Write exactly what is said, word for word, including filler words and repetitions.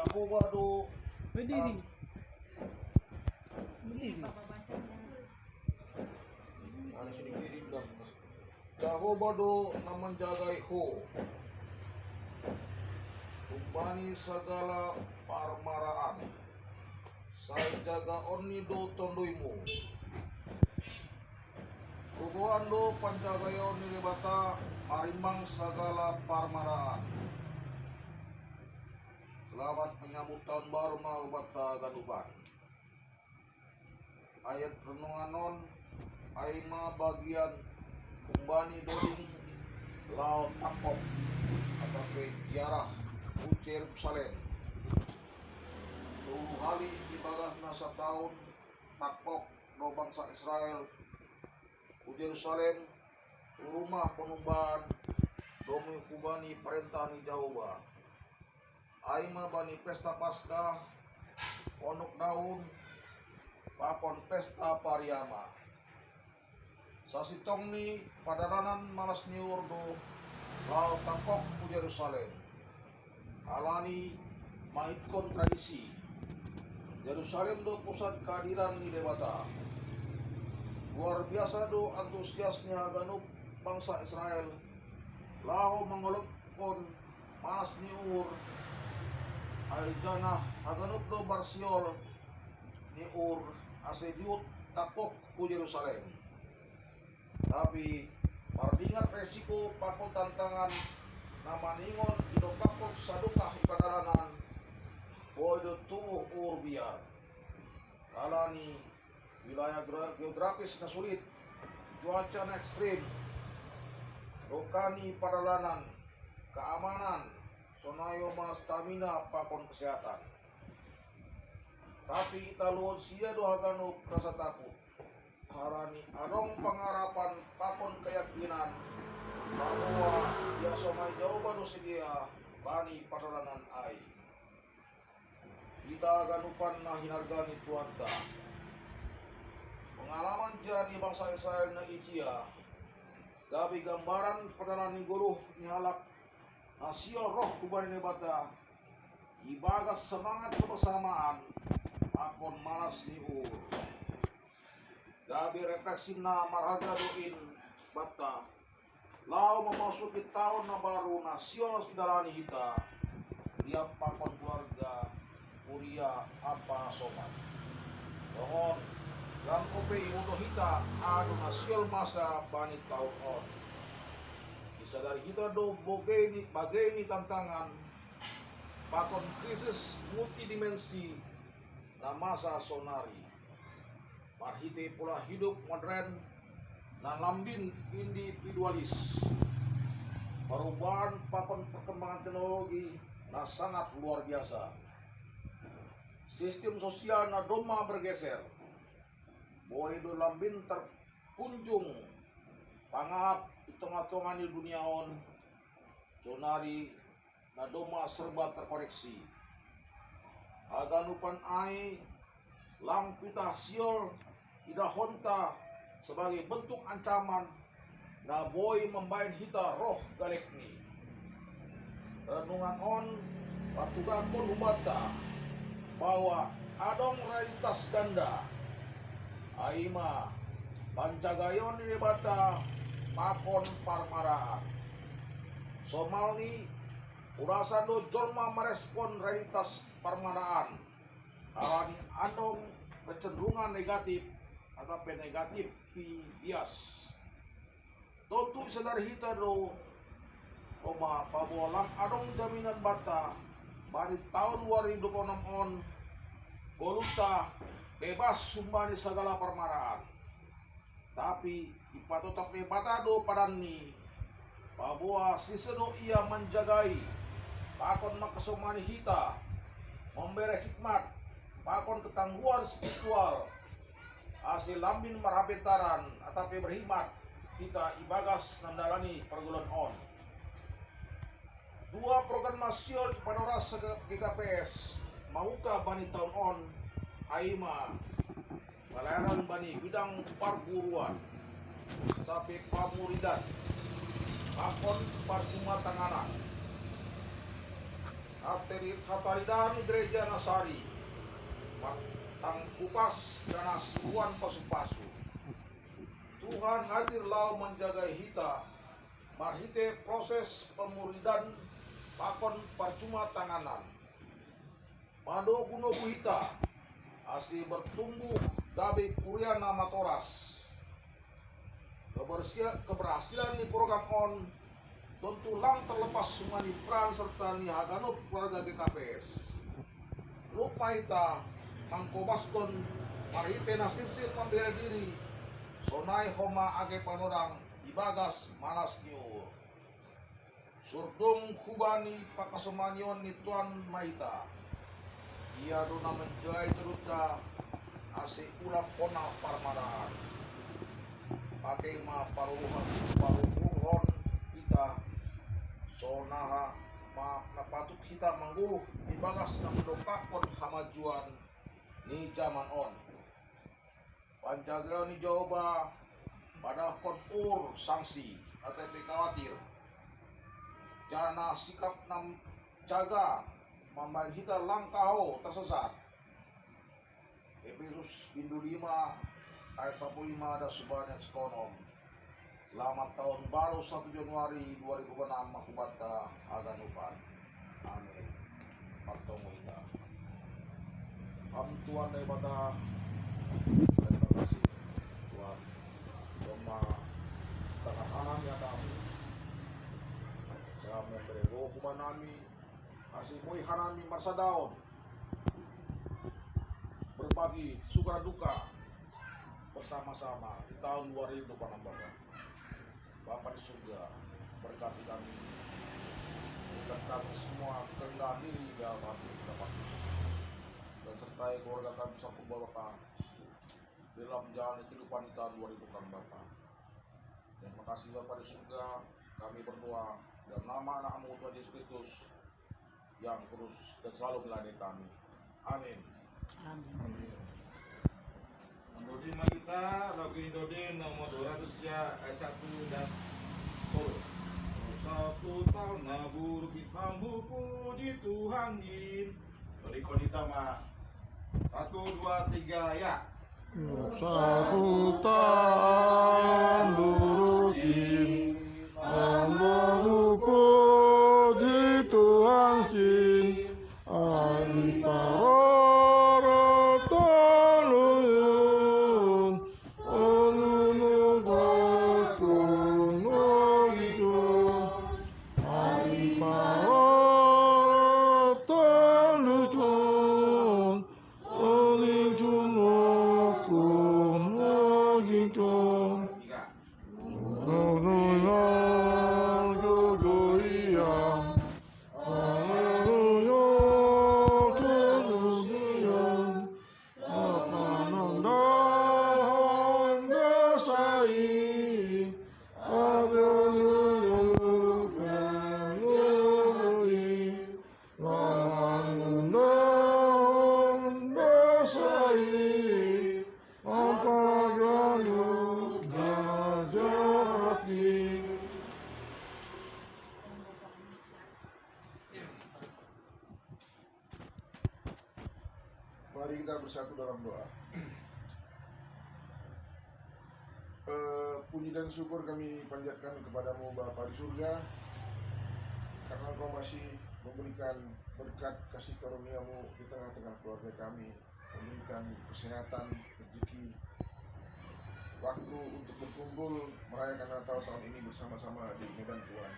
Jahowa do Berdiri. Berdiri. Ada sedikit dikit. Jahowa do na manjagai ho humbani sagala parmaraan. Sai jagaonni do tonduimu. Gogoan do panjagaion ni Debata marimbang sagala parmaraan. Selamat menyambut tahun baru ma hubanta ganupan. Ayat renungan on, ai ma bagian humbani doding lao tangkok atau pe ziarah hu Jerusalem. Tolu hali ibagas na sataon tangkok do bangsa Israel hu Jerusalem, hu rumah panumbaan, domu hubani parentah ni Jahowa. Ai ma bani pesta Paskah, Ponok Daun, pakon pesta Pariama. Sasintongni pardalanan malas ni uhur do lao tangkok hu Jerusalem. Alani maitkon tradisi, Jerusalem do pusat kehadiran ni Debata. Luar biasa do antusias ni haganup bangsa Israel laho mangolophon malas ni uhur, ai janah haganup do marsiol ni uhur ase dihut tangkok hu Jerusalem. Tapi mardingat resiko pakon tantangan na maningon didompakkon sadokah i pardalanan, boi do tubuh uhur biar. Alani wilayah gera-, geografis na sulit, cuaca na ekstrim, dongka ni pardalanan, keamanan, sonai ma stamina pakon kesehatan. Tapi italuhon sida do haganup rasa takut, harani adong pangarapan pakon keyakinan, paboa iasomani Jahowa do sidea bani pardalanan ai. Hita haganupan na hinarga ni Tuhanta, pengalaman ziarah ni bangsa Israel na ijia gabe gambaran pardalanan ni goluh ni halak na siol roh hubani Naibata, ibagas semangat kebersamaan pakon malas ni uhur. Gabe refleksi na marharga do in banta, laho mamasuki taon na baru na siol idalani hita, riap pakon keluarga, kuria ampa somat. Tongon, ndang ope iboto hita aha do na siol masa bani taon on. Disadari hita do bogei ni, bagei ni tantangan pakon krisis multidimensi na masa sonari. Marhite pola hidup modern na lambin individualis, perubahan pakon perkembangan teknologi na sangat luar biasa, sistem sosial na domma bergeser, boi do lambin terpunjung pangahap i tongah-tongah ni dunia on, sonari na domma serba terkoneksi. Haganupan ai lang pitah siol idahonta sebagai bentuk ancaman na boi mambahen hita roh galekni. Renungan on partugahkon hubanta bahwa adong realitas ganda, ai ma panjagaion ni Debata pakon parmaraan. Somalni, hurasa do jolma marespon realitas parmaraan, alani adong kecenderungan negatif atau pe negatif bias. Tontu isadari hita do, homa paboa lang adong jaminan banta bani taon dua ribu dua puluh enam on, goluhta bebas humbani sagala parmaraan. Tapi ipatotap Naibata do padanni, paboa sise do Ia manjagai pakon mangkasomani hita, mambere hikmat pakon ketangguhan spiritual, ase lambin marhapentaran atap pe berhikmat hita ibagas na ndalani pargoluhan on. Dua program na siol ipanorasa G K P S mangungkap bani taon on, ai ma pelayanan bani bidang parguruan, atap pe pamuridan, pakon parjumatanganan. Hateri-, hataridahan ni Gereja Nasari, matang kupas dan hasibuan pasu-pasu. Tuhan hadir lau manjagai hita, marhite proses pemuridan pakon parcuma tanganan. Manogu-nogu hita, ase bertumbuh gabe kuria na matoras. Kebersia-, keberhasilan ni program on tontu lang terlepas sumani peran serta ni haganup keluarga G K P S. Rupa hita mangkobaskon marhite na sirsir mambere diri, sonai homa age panodang ibagas manas ni uhur. Surdung hubani pakasomanion ni Tuhan ma hita. Ia do na manjai turutta ase ulang hona parmaraan. Pake ma paruhon, paruhurhon hita, sonaha ma na patut hita manggoluh ibagas na mandompakkon hamajuan ni jaman on. Panjagaon ni Jahowa padahkon uhur sangsi, atau pe kawatir. Janah sikap na jaga mambahen hita lang kahou tersesat. Epesus bindu lima ayat sapuluh lima dan subahan ayat sikonom. Selamat tahun baru satu Januari dua ribu enam ma hubanta haganupan. Amin. Martonggo hita. Ham Tuhan Debata, terima kasih Tuhan. Domma tangan hanami atamu. Saya memberi roh hubannami, ase boi hanami marsadaon, berbagi suka duka bersama-sama di tahun dua ribu dua puluh enam, Bapa. Bapa di surga, berkati kami. Berikan kami semua kerendahan diri di hadapan kami, Bapa. Dan sertai keluarga kami satu, Bapa, dalam menjalani kehidupan di tahun dua ribu dua puluh enam, Bapa. Terima kasih, Bapa di surga, kami berdoa dalam nama Anakmu, Tuhan Yesus Kristus, yang terus dan selalu melayani kami. Amin. Amin. Menurut kita, lagu Indoden nomor dua ratus ya, ayat satu dan sepuluh. Satu tahun na buruk kita puji Tuhan in. Dari Konita ma. Satu, dua, tiga, ya. Sabutan burukin, amanu puji Tuhankin, ai paroro tolun, olunu bakun ogikun, ai paroro tolun, Olinjun okum oginjun. Haleluya, haleluya, haleluya. Apanandahon dasai. Haleluya, haleluya. Lawan undang-undang sai, apa gayung gajati. Mari kita bersatu dalam doa. Eh, puji dan syukur kami panjatkan kepadamu, Bapa di surga, karena Engkau masih memberikan berkat kasih karunia-Mu di tengah-tengah keluarga kami, memberikan kesehatan, rezeki, waktu untuk berkumpul merayakan Natal tahun ini bersama-sama di Medan, Tuhan.